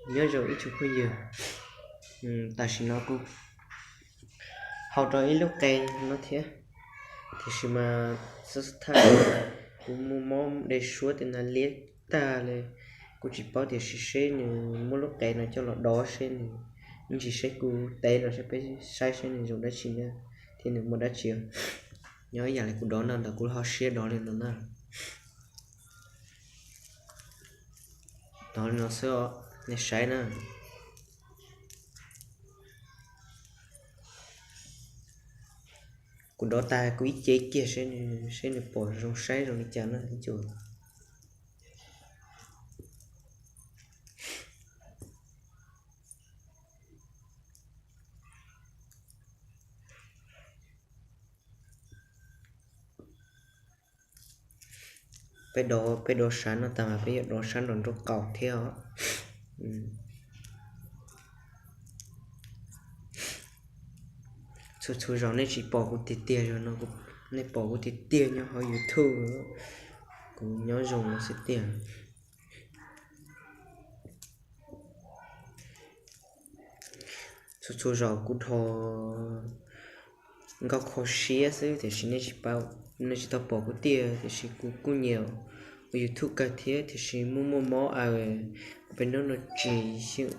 Nyob zoo ib tsoom phooj ywg, tam sim no kuv hau rau ib lub qe no thiab, tiam sis mas xub thawj kuv muaj mob de suab tej no liab tag li, kuv tsis paub tiam sis seb nws muab lub qe no coj los dov seb nws ntsis seb kuv teb los seb peb saib seb nws zoo dab tsi na, thiab nws muaj dab tsi. Nyob ib yam li kuv dov no ntawd kuv ho siab dov li no na. Dov li no xwb os, nej saib na. Kuv dov tas kuv ib ce kiag seb nws pom zoo saib zoo li cas na ib co. Peb dov, peb dov sab no tag mas peb yuav dov sab nraum nraub qaum thiab os. Txhua txhua zaus nej tsis pom kuv tiag tiag, zaum no nej pom kuv tiag tiag nyob hauv YouTube, kuv nyob zoo no xwb tiag. Txhua txhua zaus kuv dhos nkauj kho siab xwb tiam sis nej tsis tau pom kuv tiag, tiam sis kuv kuj nyiam ua YouTube kawg thiab, tiam sis muaj muaj mob aws, peb hnub no tsis xyeem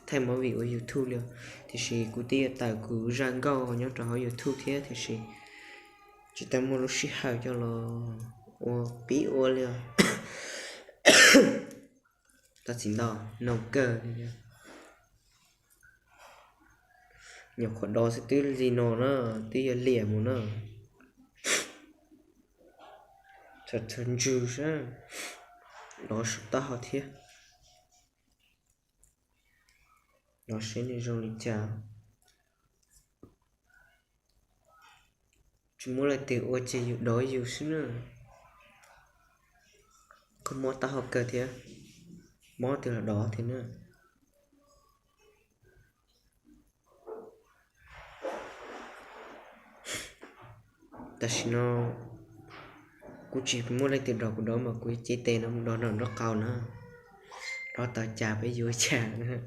thaij movie ua YouTube li os. Tiam sis kuv twb yuav tawm kuv zaj nkauj nyob rau hauv YouTube thiab, tiam sis tsis tau muaj lub sij hawm coj los ua pib ua li os. Tab txim ntau, noo kawg li. Nyuam qhuav dov xwb twb li no na, twb yuav liam mus na. Txhawj txhawj ntswg sab, dov saum taub hau thiab. Dov seb nws zoo li cas. Tsis muaj leej twg ua ces yus dov yus xwb na. Koj mob taub hau kawg thiab, mob twg los dov thiab na. Tam sim no kuv tsis muaj leej twg dov kuv dov mas kuv cev tes no mus dov nraum nraub qaum na. Dov tau cas peb yuav cas na.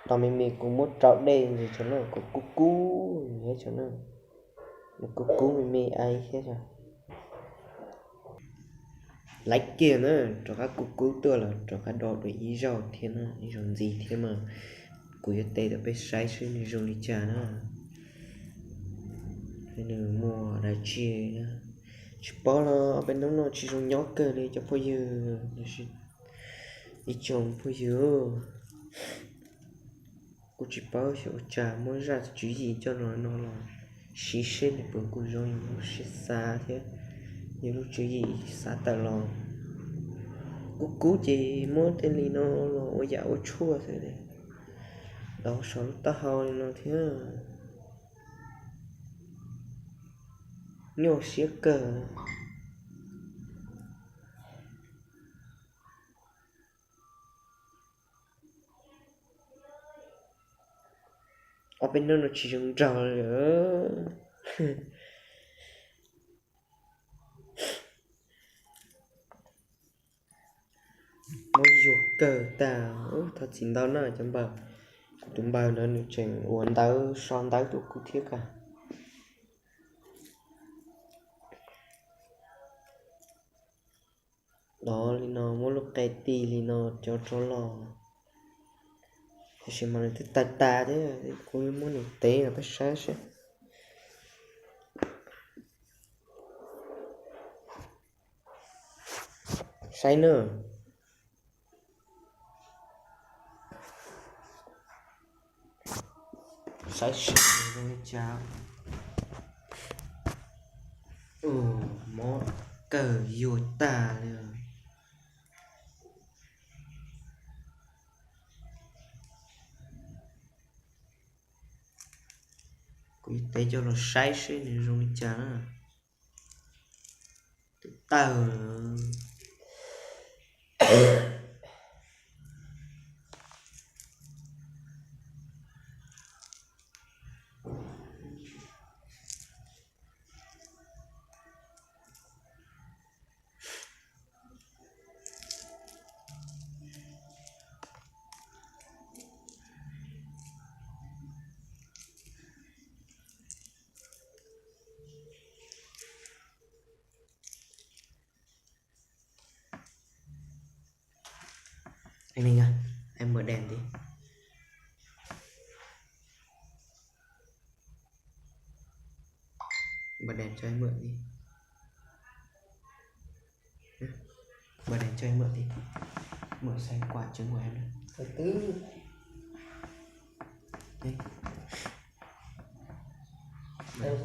Tos me me kuv muab rau dej ntsis tso na, kuv kub kub ntsis tso na. Nws kub kub me me ai thiab. Laiv kiag na, rov qab kub kub tuaj los rov qab do dua ib zaug thiab na, ib zaug ntxiv thiab mas kuv yuav teb rau peb saib seb nws zoo li cas na. Nws muaj dab tsi na, tsis paub los peb hnub no tsis zoo nyob kawg li cov phooj ywg, ib tsoom phooj ywg. Kuv tsis paub xyov ua cas muab zaj tswv yim coj los no los siv seb nws puas kuj zoo yus lub siab xav thiab yus lub tswv yim xav tawm los. Kub kub ces muab tej li no los ua yam ua tshuaj xwb, dov saum lub taub hau li no thiab. Nyuaj siab kawg. Ob peb hnub no tsis zoo nraug li. Muab yuag kawg tag. Thov txim ntau na cov npawg, kuv tus npawg ntawd nws tseem ua ntawv so ntawv rau kuv thiab kawg. Dov li no muab lub qe ti li no cov rov los, tiam sis mas nws twb tag tag thiab, kuv muab nws tev los peb saib seb. Saib na. Saib seb zoo li cas. Mob kawg yuag tag li. Kuv yuav tev coj los saib seb nws zoo li cas na. Twb tawg. Anh Linh à, em mở đèn tí. Bật đèn cho em mượn đi. Bật đèn cho em mượn đi. Mượn xem quà trứng của em nữa. Thứ tư. Đây. Đây.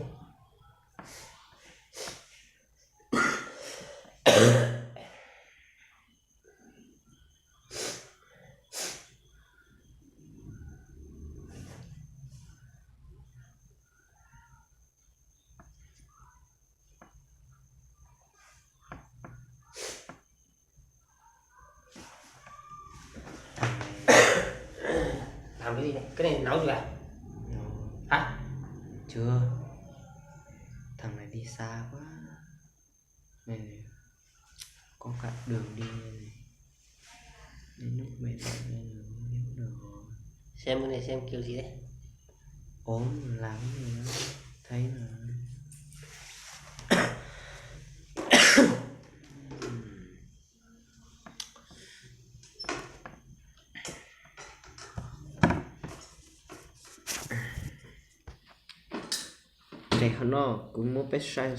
Làm cái gì này? Cái này nấu gì vậy? Hả? Chưa. Thằng này đi xa quá. Này, có cả đường đi này. Đến lúc mệt mỏi nên là không nhớ được rồi. Xem cái này xem kiểu gì đấy? Ốm lắm rồi đó. Thấy mà. Ces qhov no kuv muab peb saib